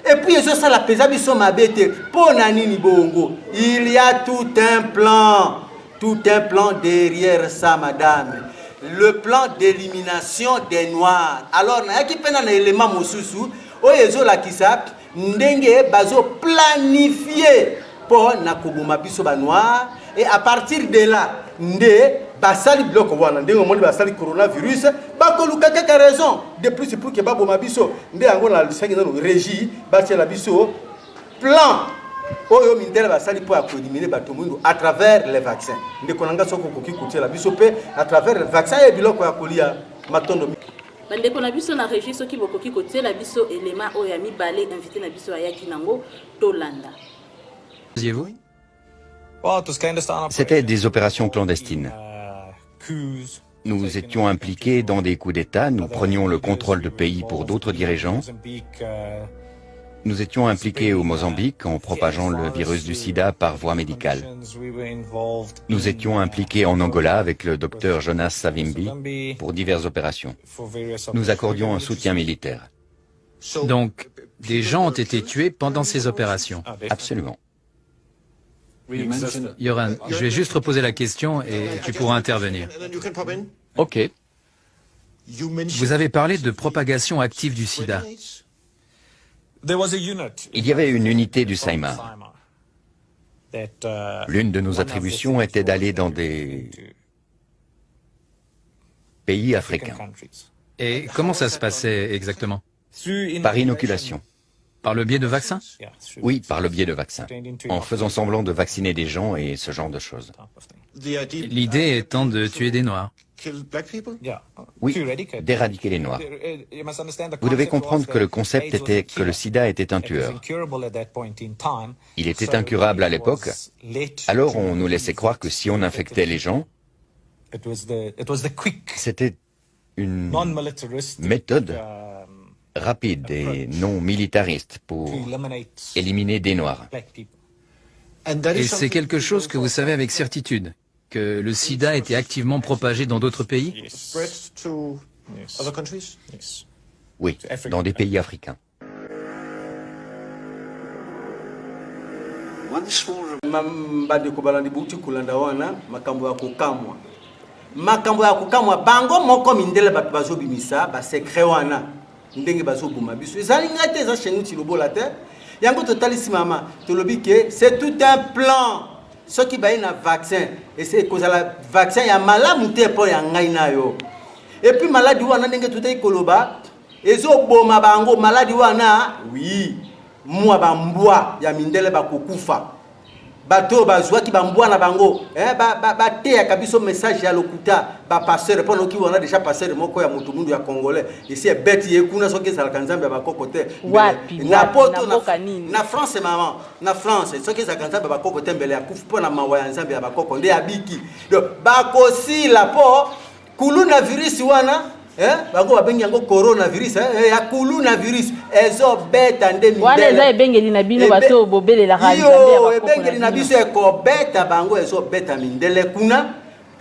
et puis ezosala mpenza biso mabe te, mpo na nini bongo? Il y a tout un plan, tout un plan derrière ça, madame, le plan d'élimination des Noirs. Alors nayaki mpena na élément mosusu oyo ezolakisa ndenge bazoplanifie mpo na koboma biso banoir. Et à partir de là nde basali biloko wana. Ndenge omoni basali coronavirus, bakoluka kaka raison de plus pour que baboma biso. Nde yango nalisangi nano régie batiela biso plan oyo mindele basali mpo ya koéliminer bato mwindu à travers les vaccins. Ndeko na nga, soki okoki kotiela biso mpe à travers les vaccins ye biloko ya kolia. Matondo. Bandeko na biso na régie, soki bokoki kotiela biso elema oyo ya mibale invité na biso ayaki nango, tolanda. Faisiez-vous? C'était des opérations clandestines. Nous étions impliqués dans des coups d'État, nous prenions le contrôle de pays pour d'autres dirigeants. Nous étions impliqués au Mozambique en propageant le virus du sida par voie médicale. Nous étions impliqués en Angola avec le docteur Jonas Savimbi pour diverses opérations. Nous accordions un soutien militaire. Donc, des gens ont été tués pendant ces opérations? Absolument. Yoran, je vais juste reposer la question et tu pourras intervenir. Ok. Vous avez parlé de propagation active du sida. Il y avait une unité du SAIMR. L'une de nos attributions était d'aller dans des pays africains. Et comment ça se passait exactement? Par inoculation. Par le biais de vaccins? Oui, par le biais de vaccins. En faisant semblant de vacciner des gens et ce genre de choses. L'idée étant de tuer des Noirs. Oui, d'éradiquer les Noirs. Vous devez comprendre que le concept était que le sida était un tueur. Il était incurable à l'époque. Alors on nous laissait croire que si on infectait les gens, c'était une méthode rapide et non militariste pour éliminer des Noirs. Et c'est quelque chose que vous savez avec certitude, que le sida était activement propagé dans d'autres pays? Oui, dans des pays africains. Bandeko balandi, bouti kolanda wana makambo ya kokamwa, makambo ya kokamwa. Bango moko mindele bato bazobimisa basecret wana ndenge bazoboma biso. Ezali ngai te, eza chez Lobola te. Yango totalisi mama, tolobi ke c'est tout un plan. Soki baye na vaccin, ekozala vaccin ya malamu te mpo ya ngai na yo. Et puis maladi wana, ndenge totaki koloba, ezoboma bango maladi wana. Oui, mwa bambwa ya mindele bakokufa. Bato oyo bazwaki bambwa na bango, bateyaka biso message ya lokuta, bapasteur, mpo noki wana déjà pasteur moko ya motu mundu ya congolais esi ebeti ye kuna. Soki ezalaka Nzambe ya bakoko te na poto, na France, mama, na France, soki ezalaka Nzambe ya bakoko te, mbele akufi. Mpo na mawa ya Nzambe ya bakoko nde abiki. Donc bakosila mpo kuluna virus wana, bango babengi yango coronavirus, ya kuluna virus ezobeta nde. Wana eza ebengeli na bino, bato bobelelaka. Yo, ebengeli na biso ekobeta bango, ezobeta mindele kuna.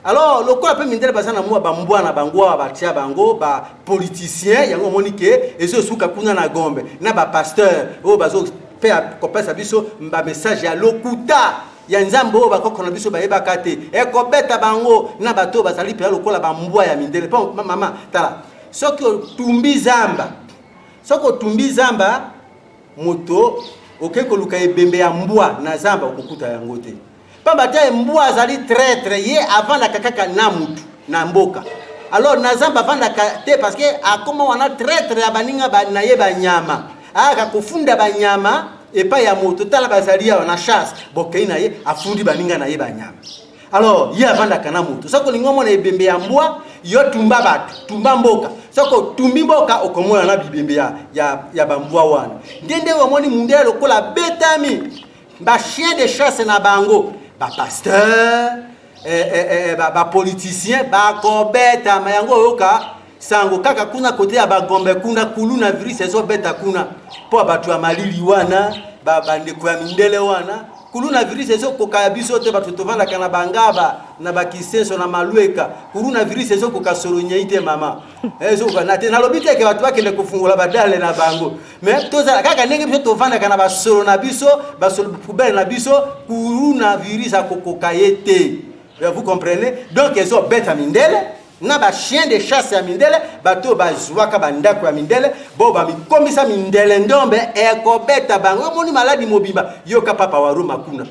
Alors lokola mpe mindele baza na mwa bambwa na bango awa, batia bango bapoliticien, yango omoni ke ezosuka kuna na Gombe na bapasteur oyo bazo mpe kopesa biso bamessage ya lokuta. ya Nzambe oyo bakoko na biso bayebaka te, ekobeta bango na bato oyo bazali mpenza lokola bambwa ya mindele. Mpo mama, tala, soki otumbi zamba, soki otumbi zamba, moto okei koluka ebembe ya mbwa na zamba, okokuta yango te. Pamba te mbwa azali traitre, ye avandaka kaka na mutu na mboka. Alors na zamba avandaka te parce que akoma wana traitre ya baninga ba, na ye banyama. Ayaka kofunda banyama epai ya moto, tala bazali awa na chasse, bokei na ye afundi baninga na ye banyama. Alors ye avandaka na moto. Soki olingi omona ebembe ya mbwa, yo tumba bato, tumba mboka. Soki otumbi mboka, okomona na bibembe ya, ya, ya bambwa wana. Nde ndenge omoni mundele lokola abetami ba chien de chasse na bango, ba pasteur, eh, eh, eh, ba, ba politicien bakobetama yango. Oyoka sango kaka kuna kote ya bagombe kuna, kuluna virus ezobeta kuna mpo bato ya malili wana, bandeko ya mindele wana. Kuluna virus ezokoka ya biso te, bato tovandaka na bangaba na bakisenso na malueka. Kuluna virus ezokoka solo nyei te, mama, ezokoka na te. Nalobi te ke bato bakende kofungola badale na bango, mais tozala kaka ndenge biso tovandaka na basolo na biso, basolo poubelle na biso. Kuluna virus akokoka ye te, vous comprenez? Donc ezobeta mindele na bachien de chasse ya mindele, bato oyo bazwaka bandako ya mindele, bo bamikomisa mindele ndombe, ekobeta bango. Omoni maladi mobimba. Yoka papa wa Roma kuna,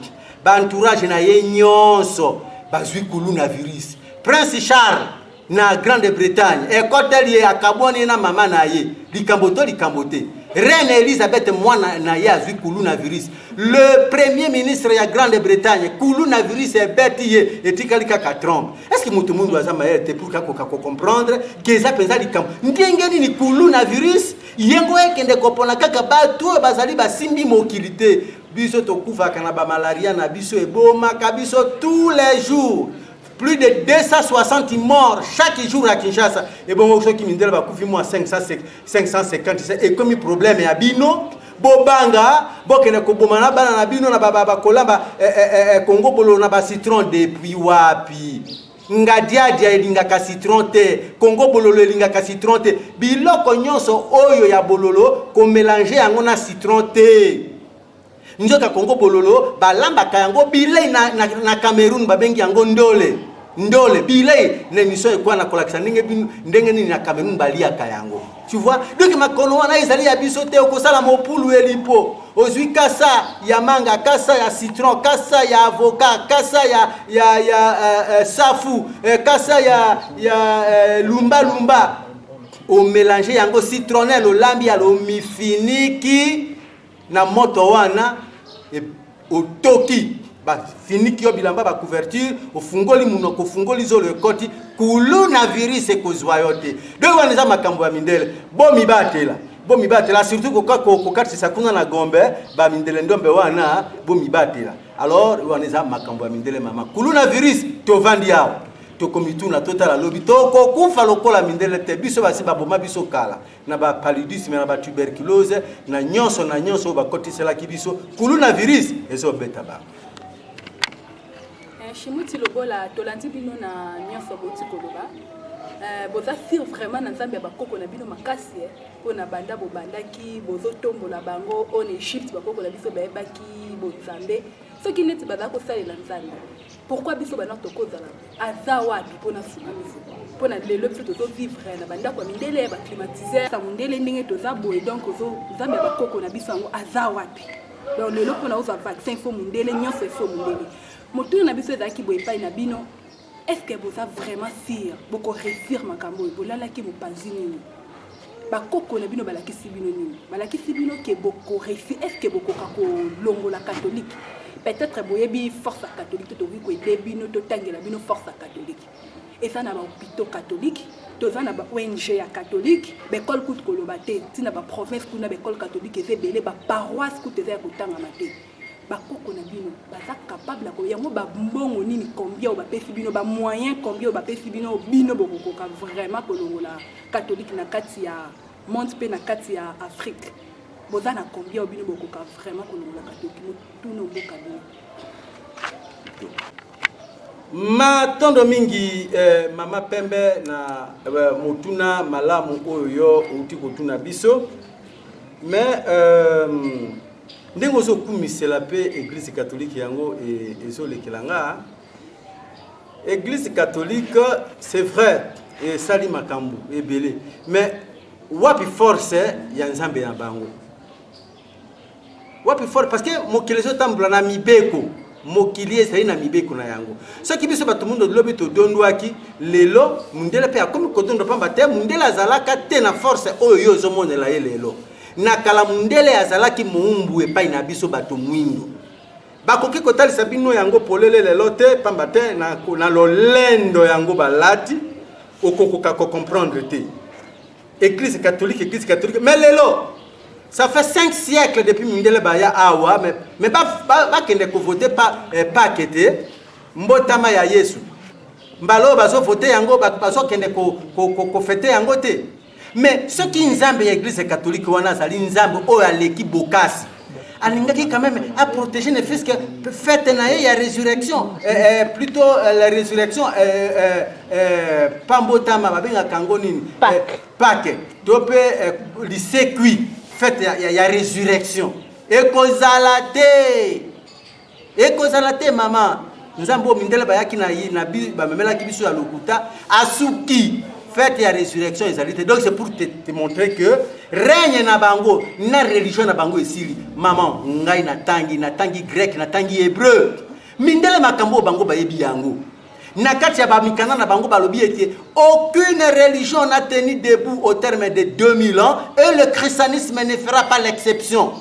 baentourage na ye nyonso bazwi kuluna virus. Prince Charles na Grande-Bretagne, ekoteli ye, akabwani ye na mama na ye, likambo to likambo te. Reine Elizabeth, mwana na ye, azwi kuluna virus. Le premier ministre ya Grande-Bretagne, kuluna virus ebeti ye. Etikali kaka Trump. Est ce que moto mundu aza mayele te pour akoka kocomprendre ke eza mpenza likambo ndenge nini kuluna virus yengo ekende kopona kaka bato oyo bazali basimbi mokili te? Biso tokufaka na bamalaria na biso, ebomaka biso tous les jours, plus de 260 morts chaque jour à Kinshasa. Ebongo soki mindele bakufi mwa 550, ekomi problème ya bino? Bobanga, bokende koboma na bana na bino na bakolamba Kongo bololo na bacitron. Depuis wapi ngadiadia elingaka citron te? Kongo bololo elingaka citron te. Biloko nyonso oyo ya bololo, komélanger yango na citron te. Nzoka Kongo bololo balambaka yango bilei na, na, na Cameroun, babengi yango ndole. Ndole bilei na émission ekwa na kolakisa ndenge ndenge nini na Cameroun baliaka yango, tu vois? Donc makono wana ezali ya biso te. Okosala mopulu elipo, ozwi kasa ya manga, kasa ya citron, kasa ya avocat, kasa ya safu, kasa ya lumba lumba, omélanger yango, citronnelle, olambi ya omifiniki na moto wana, otoki, bafiniki yo bilamba, bacouverture, ofungoli munoko, ofungoli zolo, ekoti, kuluna virus ekozwa yo te. Donc wana eza makambo ya mindele. Bomibatela, bomibatela, surtout kokatisa kuna na Gombe, bamindele ndombe wana, bomibatela. Alors wana eza makambo ya mindele, mama. Kuluna virus, tovandi awa, tokomituna, totala lobi, tokokufa lokola mindele te. Biso basi baboma biso kala na bapaludisme, na batuberculose, na nyonso na nyonso oyo bakotiselaki biso. Kuluna virus ezobeta bango. Shimuti Lobola, tolandi bino na nyonso boti koloba. Boza sûr vraiment na Nzambe ya bakoko na bino makasi, mpona banda bobandaki bozotombola bango en Egypte, bakoko na biso bayebaki bonzambe. Soki neti baza kosalela Nzambe, pourquoi biso bana tokozala aza wapi mpona sunga biso? Mpona lelo biso tozovivre na bandako ya mindele, ya baclimatiseur ya mondele, ndenge toza boye. Donc Nzambe ya bakoko na biso yango aza wapi? Donc lelo mpona ozwa vaccin, faut mondele, nyonso efo mondele. Motuna na biso ezalaki boye epai na bino: est ce que boza vraiment sûr bokoréussir makambo oyo? Bolalaki mopanzi nini? Bakoko na bino balakisi bino nini? Balakisi bino ke bokoréussir? Est ce que bokoka kolongola catholique? Peut-être boyebi force ya catholique te, tokoki koaider bino, totangela bino force ya catholique. Eza na bahôpitaux catholique, toza na ba ONG ya catholique, baekole kutu koloba te. Ntina baprovince kuna, baekole catholique eza ebele, baparoisse kutu eza ya kotangama te. Bakoko na bino baza capable ya yango? Bambongo nini, combien oyo bapesi bino? Bamoyen combien oyo bapesi bino? Bino bokokoka vraiment kolongola catholique na kati ya monde mpe na kati ya Afrique? Boza na combien oyo bino bokoka vraiment kolongola catholique? Motuna mboka bino. Matondo mingi, mama Pembe, na motuna malamu oyo yo outi kotuna biso. Mais Ndenge ozokumisela mpe Eglise catholique yango ezolekela nga. Eglise catholique, c'est vrai, esali makambo ebele, mais wapi force ya Nzambe na bango? Wapi force? Parce que mokili ezotambola na mibeko, mokili ezali na mibeko na yango. Soki biso bato mundo lobi todondwaki, lelo mundele mpe akomi kodondwa, pamba te mundele azalaka te na force oyo yo ozomonela ye lelo. Na kala mundele azalaki moumbu epai na biso bato mwindo. Bakoki kotalisa bino yango polele lelo te, pamba te na lolendo yango balati, okokoka kocomprendre te. Église catholique, Église catholique, mais lelo ça fait 5 siècles depuis mindele baya awa, mais bakende kovote pa eh, Pâques te, mbotama ya Yesu. Mbala oyo bazovote yango, bato bazokende kofete yango te. Mais soki Nzambe ya Église catholique wana azali Nzambe oyo aleki bokasi, alingaki quand même à protéger ne fût-ce que fête na ye ya résurrection, plutôt la résurrection, pambotama, babengaka yango nini? Pâques. Pâques to mpe lisekwi, fête ya résurrection ekozala te, ekozala te. Mama, Nzambe oyo mindele bayaki na ye na bamemelaki biso ya lokuta asuki. Fête ya résurrection ezali te. Donc c'est pour te montrer que règne na bango na religion na bango esili. Mama, ngai natangi grec, natangi hébreu. Mindele, makambo oyo bango bayebi yango na kati ya bamikanda na bango. Balobi ete aucune religion n'a tenu debout au terme de 2000 ans et le christianisme ne fera pas l'exception.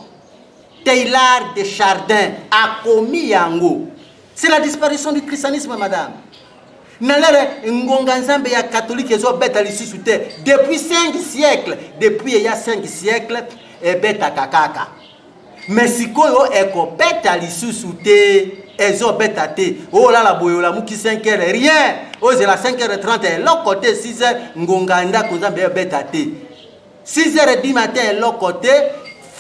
Teilhard de Chardin akomi yango. C'est la disparition du christianisme, madame. Na lere ngonga Nzambe ya catholique ezobeta lisusu te depuis 5 siècles. Depuis eya 5 siècles ebetaka kaka, mais sikoyo ekobeta lisusu te, ezobeta te. Olala boye, olamuki 5 heures, rien. Ozela 5 heures 30, eloko te. 6 heures, ngonga ndako Nzambe ebeta te. 6 heures du matin, eloko te.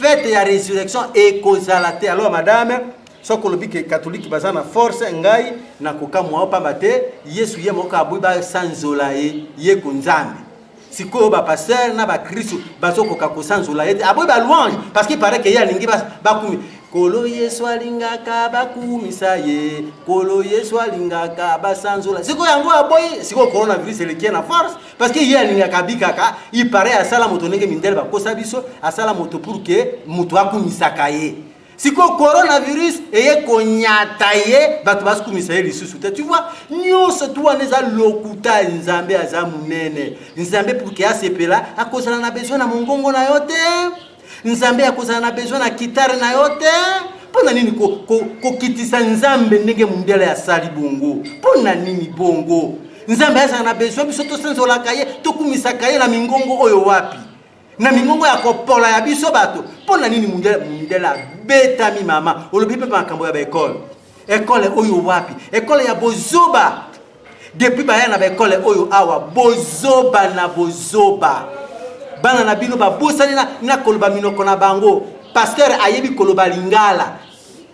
Fête ya résurrection ekozala te. Alors madame, soki olobi ke catholique baza na force, ngai nakokamwa, pamba te Yesu ye moko aboyi basanzola ye. Ye ko Nzambe. Sikoyo bapasteur na bakristu bazokoka kosanzola ye te, aboyi balouange, parce qu'il paraît ke ye alingi bakumi. Kolo Yesu alingaka bakumisa ye, Kolo Yesu alingaka basanzola. Sikoyo yango aboyi. Sikoyo coronavirus eleki ye na force, parce que ye alingaka abikaka. Il paraît asala moto ndenge mindele bakosa biso, asala moto pour ke moto akumisaka ye. Sikoyo coronavirus eye konyata ye, bato bakumisa ye lisusu te. Tu vois, nyonso tu wana eza lokuta. Nzambe aza monene. Nzambe, pour ke asepela, akozala na besoin na mongongo na yo te. Nzambe akozala na besoin na guitare na yo te. Mpo na nini kokitisa Nzambe ndenge mondele asali bongo? Mpo na nini bongo? Nzambe azala na besoin biso tosanzolaka ye, tokumisaka ye na mingongo oyo wapi? Na mingongo ya kopola ya biso bato? Mpo na nini? Mondele abetami. Mama, olobi mpe makambo ya baekole. Ekole oyo wapi? Ekole ya bozoba. Depuis baya na baekole oyo awa, bozoba na bozoba. Bana na bino babosani na koloba minoko na bango. Pasteur ayebi koloba lingala,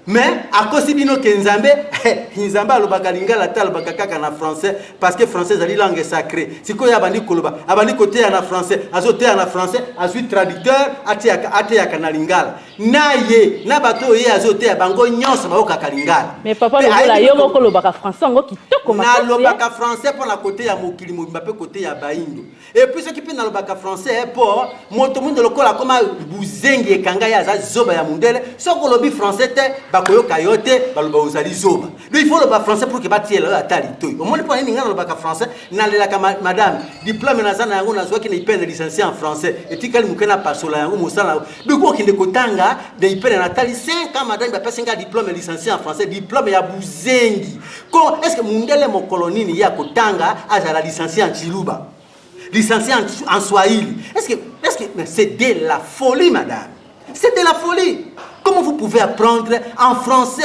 mais akosi bino ke Nzambe, Nzambe alobaka lingala te, alobaka kaka na français, parce que français ezali langue sacrée. Sikoyo abandi koloba, abandi koteya na français, azoteya na français, azwi traducteur, ateyaka na lingala na ye. Na bato oyo ye azoteya, bango nyonso bayokaka lingala. Mais papa, lokola yo moko olobaka français yango kitoko. Nalobaka français mpo na kote ya mokili mobimba mpe kote ya baindo. Et puis soki mpe nalobaka français mpo moto mondo lokola akoma buzengi, ekanga ye, aza zoba ya mondele. Soki olobi français te, bakoyoka yo te, baloba ozali zoba. Donc il faut oloba français pour ke batiela oyo ata litoi. Omoni mpo nini ngai nalobaka français? Nalelaka, madame. Diplôme naza na yango, nazwaki na IPN, licencié en français. Etikali moke na pasola yango mosala. Donc okende kotanga na IPN, natali 5 ans, madame, bapesi ngai diplôme licencié en français, diplôme ya buzengi. Ko est ce que mundele mokolo nini ye akotanga azala licencié en chiluba, licencié en swahili? Est ce que mais c'est de la folie, madame, c'est de la folie. Comment vous pouvez apprendre en français?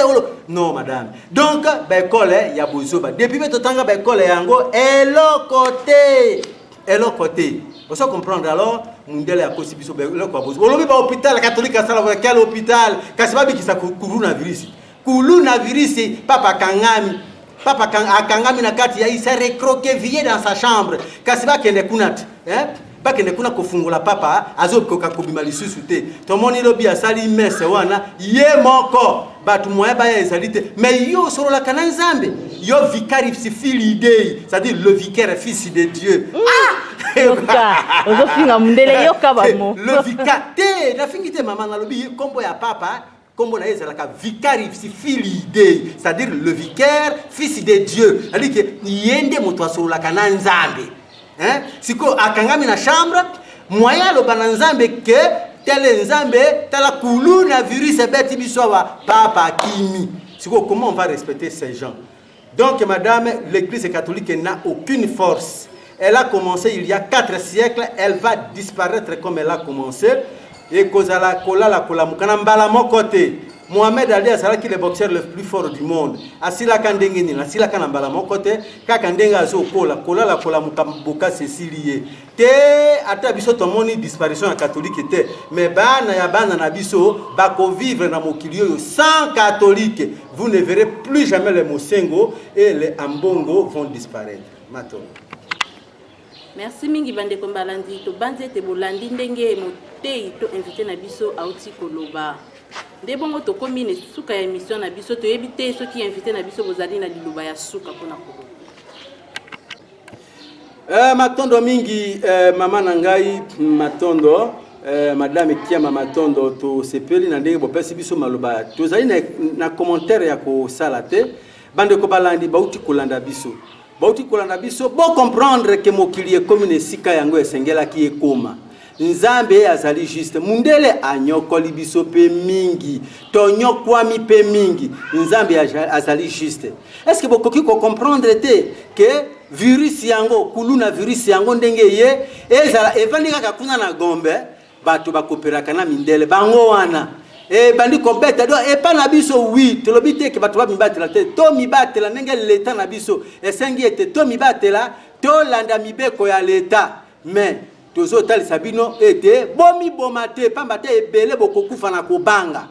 Non, madame. Donc baekole ya bozoba, depuis mpe totanga baekole yango, eloko te, eloko te. Oso comprendre? Alors mundele akosi biso, eloko ya bozoba. Olobi bahôpital catholique asala, quel hôpital? Kasi babikisa coronavirus? Coronavirus, papa akangami, papa akangami na kati ya, il s'est recroquevillé dans sa chambre. Kasi bakende kuna te, eh? Bakende kuna kofungola papa azokoka kobima lisusu te. Tomoni lobi asali messe wana ye moko, bato moyen baya ezali te. Mais yo osololaka na Nzambe, yo vicarius filii Dei, c'est-à-dire le vicaire fils de Dieu. Ah! Yoka, ozofinga mundele, yoka bamo. Le vicaire te, nafingi te mama, nalobi kombo ya papa. Kombo na ye ezalaka vicarius filii Dei, c'est-à-dire le vicaire fils de Dieu. C'est-à-dire que ye nde moto asololaka na Nzambe. Hein? Sikoyo akangami na chambre, moyen aloba na Nzambe ke tele Nzambe, tala kulu na virus ebeti biso awa, papa akimi. Sikoyo comment on va respecter ces gens? Donc madame, l'église catholique n'a aucune force. Elle a commencé il y a 4 siècles, elle va disparaître comme elle a commencé. Et kozala kolala kolamuka na mbala moko te. Mohamed Ali azalaki le boxeur le plus fort du monde. Asilaka ndenge nini? Asilaka na mbala moko te, kaka ndenge azokola, kolala kolamuka bokasi esili ye. Te, ata biso tomoni disparition ya catholique te, mais bana ya bana na biso bakovivre na mokili oyo sans catholique. Vous ne verrez plus jamais les Mosengo et les Ambongo vont disparaître. Matondo. Merci mingi bandeko mbalandi, tobanzi ete bolandi ndenge motei to invité na biso auti koloba. Nde bongo tokomi na suka ya émission na biso, toyebi te soki invité na biso bozali na liloba ya suka mpona koloba. Matondo mingi mama na ngai, matondo madame Kiama Matondo, tosepeli na ndenge bopesi biso maloba. Tozali na commentaire ya kosala te. Bandeko balandi bauti kolanda biso, bauti kolanda biso, bo comprendre ke mokili ekomi na esika yango esengelaki ekoma. Nzambe azali juste, mundele anyokoli biso mpe mingi, tonyokwami mpe mingi. Nzambe azali juste. Est-ce que bokoki kocomprendre te ke virus yango, kuluna virus yango ndenge ye ezala evandi kaka kuna na Gombe, bato bakoperaka na mindele bango wana ebandi kobeta do epa na biso? Oui, tolobi te ke bato bamibatela te, to mibatela ndenge leta na biso esengi ete to mibatela, tolanda mibeko ya leta. Mais tozotalisa bino ete bomiboma te, pamba te ebele bokokufa na kobanga,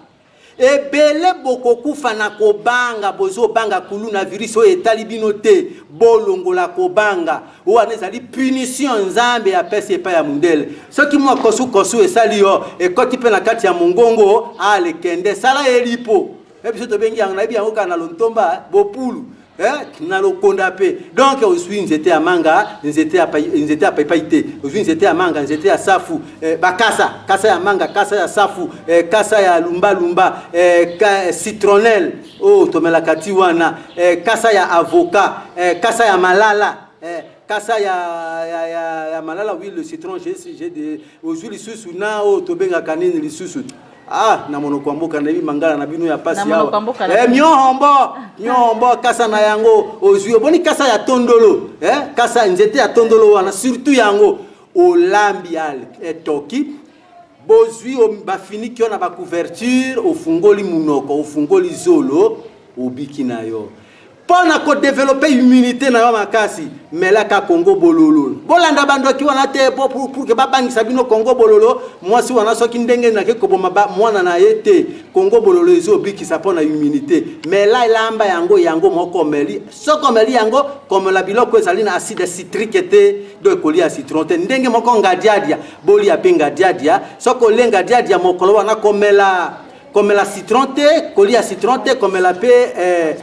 ebele bokokufa na kobanga. Bozobanga kuluna virus oyo etali bino te, bolongola kobanga wana, ezali punition Nzambe apesi epai ya mundele. Soki mwa kosukosu esali yo, ekoti mpe na kati ya mongongo, alekende sala elipo. Biso tobengi yango, nayebi yango kaka na lontomba bopulu, na lokonda mpe. Donc ozwi nzete ya manga, nzete ya paipai te, ozwi nzete ya manga, nzete ya safu, bakasa, kasa ya manga, kasa ya safu, kasa ya lumbalumba, citronnelle oyo tomelaka ti wana, kasa ya avocat, kasa ya malala, kasa ya malala, oui, le citron, j'ai de ozwi lisusu na oyo tobengaka nini lisusu? Ah, na monoko ya mboka nayebi mangala na bino ya pasi awa, miohombo, miohombo, kasa na yango ozwi, oboni kasa ya tondolo, kasa nzete ya tondolo wana, surtout yango olambi ale etoki, bozwi bafiniki yo na bacouverture, ofungoli munoko, ofungoli zolo, obiki na yo. Mpo na kodévelopper immunité na yo makasi, melaka Kongo bololo. Bolanda bandoki wana te pour ke babangisa bino. Kongo bololo, mwasi wana soki ndenge nake koboma mwana na ye te. Kongo bololo ezobikisa mpo na immunité. Mela, elamba yango, yango moko omeli. Soki omeli yango, komela biloko ezali na acide citrique te, donc kolia citron te. Ndenge moko ngadiadia, bolia mpe ngadiadia. Soki olie ngadiadia mokolo wana, komela citron te, kolia citron te, komela mpe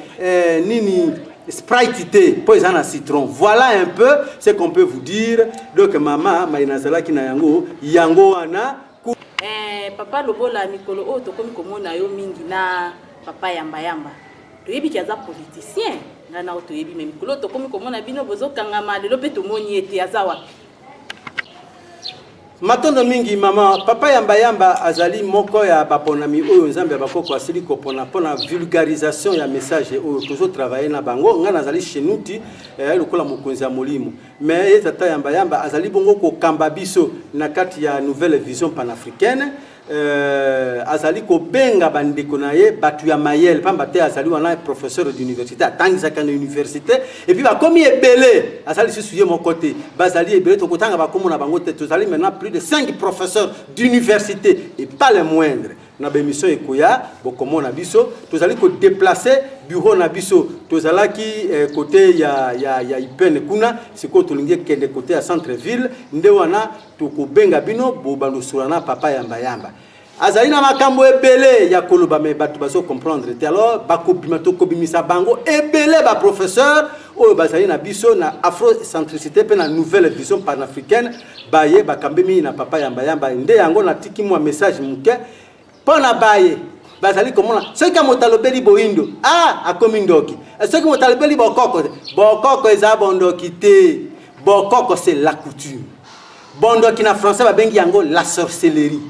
nini, Sprite te, mpo eza na citron. Voilà un peu ce qu'on peut vous dire. Donc mama mai nazalaki na yango, yango wana. Papa Lobola, mikolo oyo tokomi komona yo mingi na papa Yambayamba. Toyebi ki aza politicien, ngai na oyo toyebi, mais mikolo oyo tokomi komona bino bozokangama. Lelo mpe tomoni ete aza wapi? Matondo mingi mama. Papa Yambayamba azali moko ya baponami oyo Nzambe ya bakoko asili kopona mpona vulgarisation ya message oyo tozotravailler na bango. Ngai nazali chenuti lokola mokonzi ya molimo, mais ye tata Yambayamba azali bongo kokamba biso na kati ya nouvelle vision panafricaine. Azali kobenga bandeko na ye bato ya mayele, pamba te azali wana professeur d'université, atangisaka na université. Et puis bakomi ebele, azali lisusu ye moko te, bazali ebele, tokotanga bakombo na bango te. Tozali maintenant plus de 5 professeurs d'université et pas les moindres. Na ba emission ekoya bokomona biso tozali ko déplacer bureau na biso. Tozalaki côté ya IPN kuna, sikoyo tolingi ekende côté ya centre ville. Nde wana tokobenga bino bobanda na papa Yamba Yamba. Azali na makambo ebele ya koloba, me bato bazo comprendre te. Alors bakobima, tokobimisa bango ebele, baprofesseur oyo bazali na biso na afrocentricité mpe na nouvelle vision panafricaine, baye bakambi mingi na papa Yamba Yamba. Nde yango natiki mwa message moke mpo na baye bazali komona soki moto alobeli boyindo, ah, akomi ndoki. Soki moto alobeli bokoko, bokoko eza bondoki te. Bokoko, c'est la coutume. Bondoki, na français babengi yango la sorcellerie.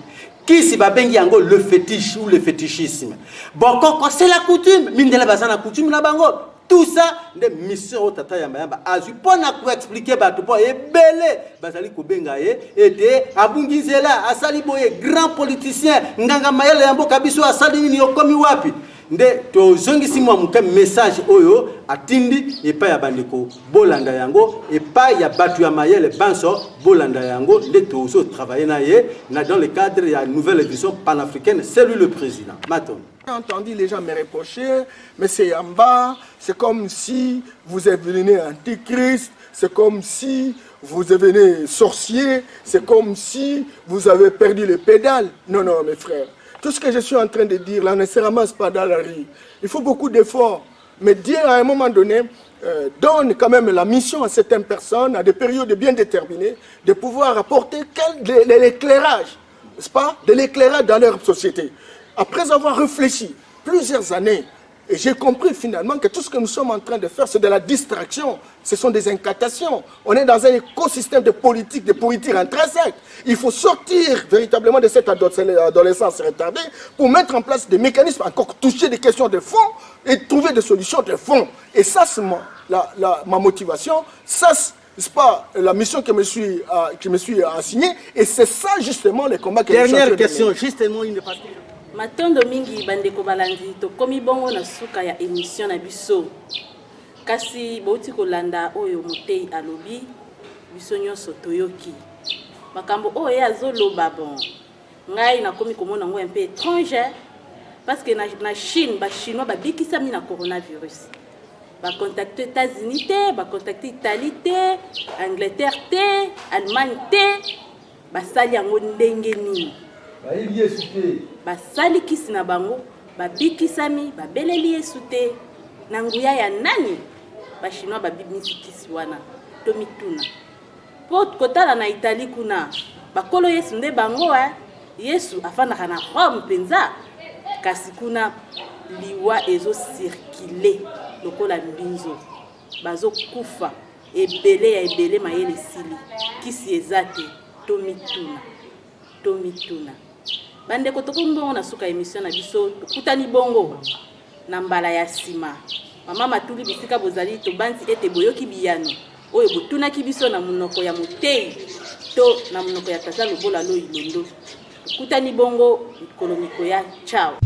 Kisi, babengi yango le fétiche ou le fétichisme. Bokoko, c'est la coutume. Mindele baza na coutume na bango. Tout ça nde mission oyo tata Yamba Yamba azwi mpo na koexpliquer bato, mpo ebele bazali kobenga ye ete abungi nzela, asali boye, grand politicien, nganga mayele ya mboka biso, asali nini, okomi wapi? Nde tozongisi mwa moke message oyo atindi epai ya bandeko, bolanda yango, epai ya bato ya mayele banso, bolanda yango. Nde tozotravaille na ye na dans le cadre ya nouvelle vision panafricaine. C'est lui le président Maton. J'ai entendu les gens me reprocher, mais c'est Yamba, c'est comme si vous êtes venu antichrist, c'est comme si vous devenez sorcier, c'est comme si vous avez perdu les pédales. Non, non, mes frères. Tout ce que je suis en train de dire là ne se ramasse pas dans la rue. Il faut beaucoup d'efforts. Mais Dieu, à un moment donné, donne quand même la mission à certaines personnes, à des périodes bien déterminées, de pouvoir apporter de l'éclairage, n'est-ce pas? De l'éclairage dans leur société. Après avoir réfléchi plusieurs années, et j'ai compris finalement que tout ce que nous sommes en train de faire, c'est de la distraction, ce sont des incantations. On est dans un écosystème de politique, de pourriture intrinsèque. Il faut sortir véritablement de cette adolescence retardée pour mettre en place des mécanismes, encore toucher des questions de fond et trouver des solutions de fond. Et ça, c'est ma motivation. Ça, c'est pas la mission que me suis assignée. Et c'est ça justement le combat que je suis en Dernière train de question, mener. Justement une partie. Matondo mingi, bandeko balandi. Tokomi bongo na suka ya émission na biso. Kasi bouti kolanda oyo motei alobi, biso nyonso toyoki makambo oyo ye azoloba. Bon, ngai nakomi komona yango un peu étrange, parce que na Chine, Bachinois babikisami na coronavirus. Bacontacte États-Unis te, bacontacte Italie te, Angleterre te, Allemagne te. Basali yango ndenge nini? Bayebi Yesu te. Basali kisi na bango, babikisami, babeleli Yesu te. Na nguya ya nani Bachinois babimisi kisi wana? To mituna mpo kotala na Italie kuna, bakolo Yesu nde bango, eh? Yesu afandaka na Rome mpenza, kasi kuna liwa ezocirculer lokola mbinzo, bazokufa ebele ya ebele, mayele esili, kisi eza te. To mituna, to mituna, bandeko. Tokomi bongo na suka émission na biso. Tokutani bongo na mbala ya nsima. Mama Matuli, bisika bozali, tobanzi ete boyoki biyano oyo botunaki biso na monoko ya motei to na monoko ya tata Lobola Loi Londo. Tokutani bongo mikolo mikoya. Ciao.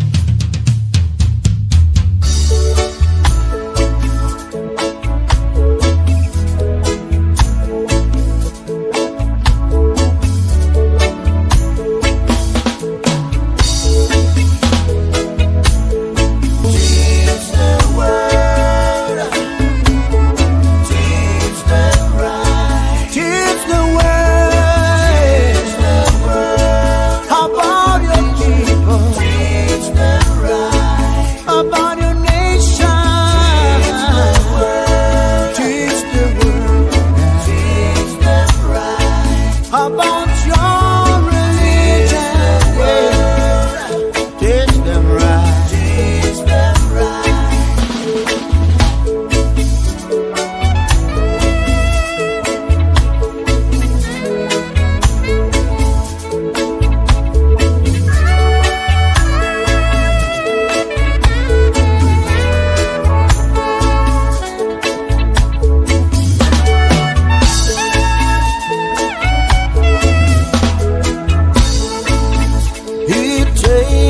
Teach the world. Teach them right. Teach the world. Teach the world. About your people. Teach them right. About your nation. Teach the world. Teach the world. Teach them right. About your religion. Teach them right. Teach them right. It takes